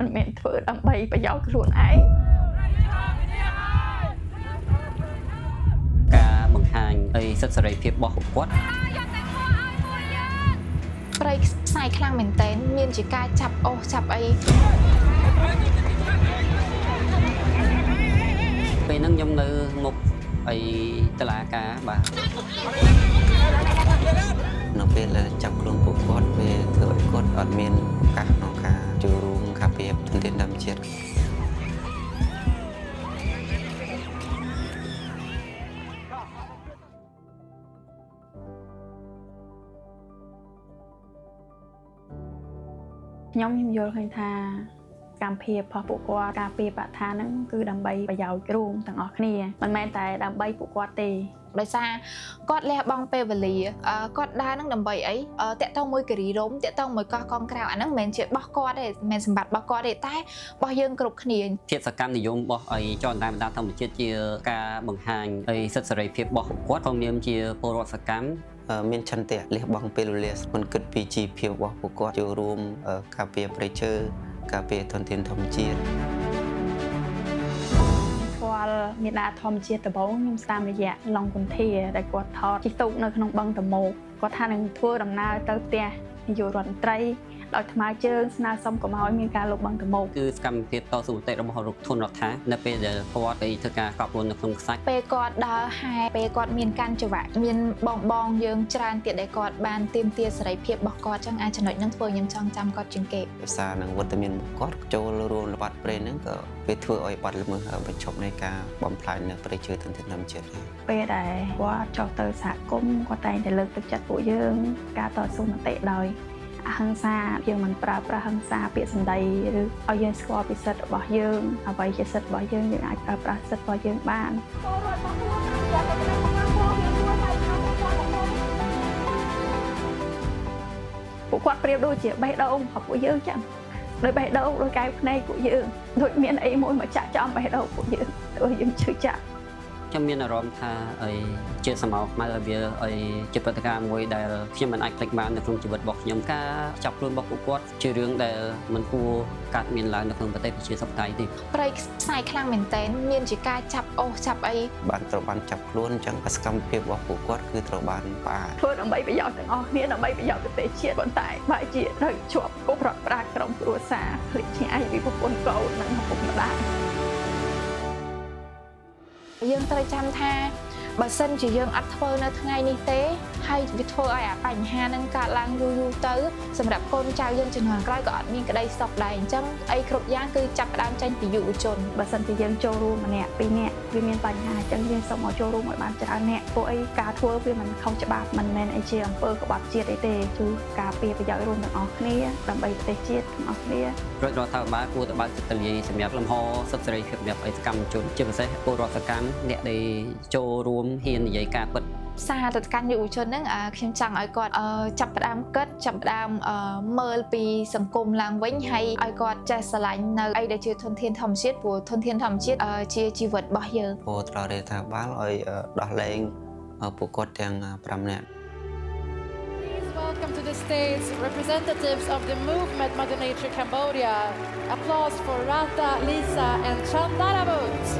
មិនមែនធ្វើដើម្បីប្រយោជន៍ខ្លួនឯង ការបង្ហាញអីសិទ្ធិសេរីភាពរបស់គាត់ ព្រៃផ្សាយខ្លាំងមែនតើមានជាការចាប់អូសចាប់អី ពេលហ្នឹងខ្ញុំនៅមុខអីតឡាការបាទ នៅពេលដែលចាប់ខ្លួនពួកគាត់វាធ្វើឲ្យគាត់អត់មានឱកាសក្នុងការចូលរួមការពារធនធានធម្មជាតិ ខ្ញុំខ្ញុំយល់ឃើញថាកម្មភាពរបស់ពួកគាត់ការពារបរិស្ថានហ្នឹងគឺដើម្បីប្រយោជន៍រួមទាំងអស់គ្នាមិនមែនតែដើម្បីពួកគាត់ទេ ដោយសារគាត់លះបង់ពេលវេលាគាត់ដើរនឹងដើម្បីអីតាក់ទងមួយគិរីរំតាក់ទងមួយកោះកងក្រៅអាហ្នឹងមិនមែនជារបស់គាត់ទេមិនមែនសម្បត្តិរបស់គាត់ទេតែរបស់យើងគ្រប់គ្នា ធាតុសកម្មនិយមរបស់អីចលនាបណ្ដាធម្មជាតិជាការបង្ហាញអីសិទ្ធិសេរីភាពរបស់គាត់ក្នុងនាមជាពលរដ្ឋសកម្ម មានឆន្ទៈលះបង់ពេលវេលាមិនគិតពីជីវភាពរបស់ពួកគាត់ចូលរួមការពារព្រៃឈើការពារធនធានធម្មជាតិ ស្គាល់មេដាធម្មជាតិដំបូងខ្ញុំតាមរយៈឡុងគុន្ធាដែលគាត់ថតជិះទូកនៅក្នុងបឹងតមោកគាត់ថានឹងធ្វើដំណើរទៅផ្ទះនាយករដ្ឋមន្ត្រីដោយថ្មើរជើងស្នើសុំកុំឲ្យមានការលុបបឹងតមោក គឺសកម្មភាពតស៊ូមតិរបស់លោកធនរដ្ឋានៅពេលដែលគាត់ទៅធ្វើការកប់ខ្លួននៅក្នុងខ្សាច់ ពេលគាត់ដើរហែពេលគាត់មានកាន់ចង្វាក់មានបងបងយើងច្រើនទៀតដែលគាត់បានទាមទារសេរីភាពរបស់គាត់ចឹងអាចចំណុចហ្នឹងធ្វើឲ្យខ្ញុំចង់ចាំគាត់ជាងគេ ដោយសារនឹងវត្តមានរបស់គាត់ចូលរួមល្បាតព្រៃហ្នឹងក៏វាធ្វើឲ្យបាត់ល្មើសបញ្ឈប់នៃការបំផ្លាញនៅព្រៃឈើធនធានធម្មជាតិដែរ ពេលដែលគាត់ចុះទៅសហគមន៍គាត់តែងតែលើកទឹកចិត្តពួកយើងការតស៊ូមតិដោយអហិង្សាយើងមិនប្រើប្រាស់ហិង្សាពាក្យសម្ដីឬឲ្យយើងស្គាល់ពីសិទ្ធិរបស់យើងអ្វីជាសិទ្ធិរបស់យើងយើងអាចប្រើប្រាស់សិទ្ធិរបស់យើងបាន ពួកគាត់ប្រៀបដូចជាបេះដូងរបស់ពួកយើងចឹងដោយបេះដូងដោយកែវភ្នែកពួកយើងដូចមានអីមួយមកចាក់ចំបេះដូងពួកយើងធ្វើឲ្យយើងឈឺចាប់ ខ្ញុំមានអារម្មណ៍ថាអីជាសមោខ្មៅឲ្យវាអីជាព្រឹត្តិការណ៍មួយដែលខ្ញុំមិនអាចភ្លេចបាននៅក្នុងជីវិតរបស់ខ្ញុំការចាប់ខ្លួនរបស់ពួកគាត់ជារឿងដែលមិនគួរកើតមានឡើងនៅក្នុងប្រទេសប្រជាធិបតេយ្យទេ ព្រៃផ្សាយខ្លាំងមែនតើមានជាការចាប់អូសចាប់អី បានត្រូវបានចាប់ខ្លួនអញ្ចឹងសកម្មភាពរបស់ពួកគាត់គឺត្រូវបានផ្អាក ធ្វើដើម្បីប្រយោជន៍ទាំងអស់គ្នាដើម្បីប្រយោជន៍ប្រទេសជាតិប៉ុន្តែបែរជាត្រូវជាប់គុករត់ប្រាក្រុមគ្រួសារឃ្លាតឆ្ងាយពីប្រពន្ធកូននិងឪពុកម្ដាយ យើងត្រូវចាំថាបើសិនជាយើងអត់ធ្វើនៅថ្ងៃនេះទេហើយវាធ្វើឲ្យអាបញ្ហាហ្នឹងកើតឡើងយូរយូរទៅសម្រាប់កូនចៅយើងជំនាន់ក្រោយក៏អត់មានក្តីសុខដែរអញ្ចឹងអីគ្រប់យ៉ាងគឺចាប់ផ្ដើមចេញពីយុវជន បើសិនជាយើងចូលរួមម្នាក់ពីរនាក់វាមានបញ្ហាអញ្ចឹងយើងសូមមកចូលរួមឲ្យបានច្រើនអ្នកពួកអីការធ្វើវាមិនខុសច្បាប់មិនមែនអីជាអំពើក្បត់ជាតិអីទេគឺការពារប្រយោជន៍រួមទាំងអស់គ្នាដើម្បីប្រទេសជាតិទាំងអស់គ្នា រដ្ឋាភិបាលគួរតែបើកចិត្តទូលាយសម្រាប់លំហសិទ្ធិសេរីភាពសម្រាប់អីសកម្មជនជាពិសេសពលរដ្ឋសកម្មអ្នកដែលចូលរួមហ៊ាននិយាយការពិត សារទៅកាន់យុវជនហ្នឹងខ្ញុំចង់ឲ្យគាត់ចាប់ផ្ដើមគិតចាប់ផ្ដើមមើលពីសង្គមឡើងវិញហើយឲ្យគាត់ចេះស្រឡាញ់នៅអីដែលជាធនធានធម្មជាតិព្រោះធនធានធម្មជាតិជាជីវិតរបស់យើង ពោត្ររដ្ឋាភិបាលឲ្យដោះលែងពួកគាត់ទាំង5នាក់ Please welcome to the stage representatives of the movement Mother Nature Cambodia. Applause for Rata, Lisa, and Chandaravuth.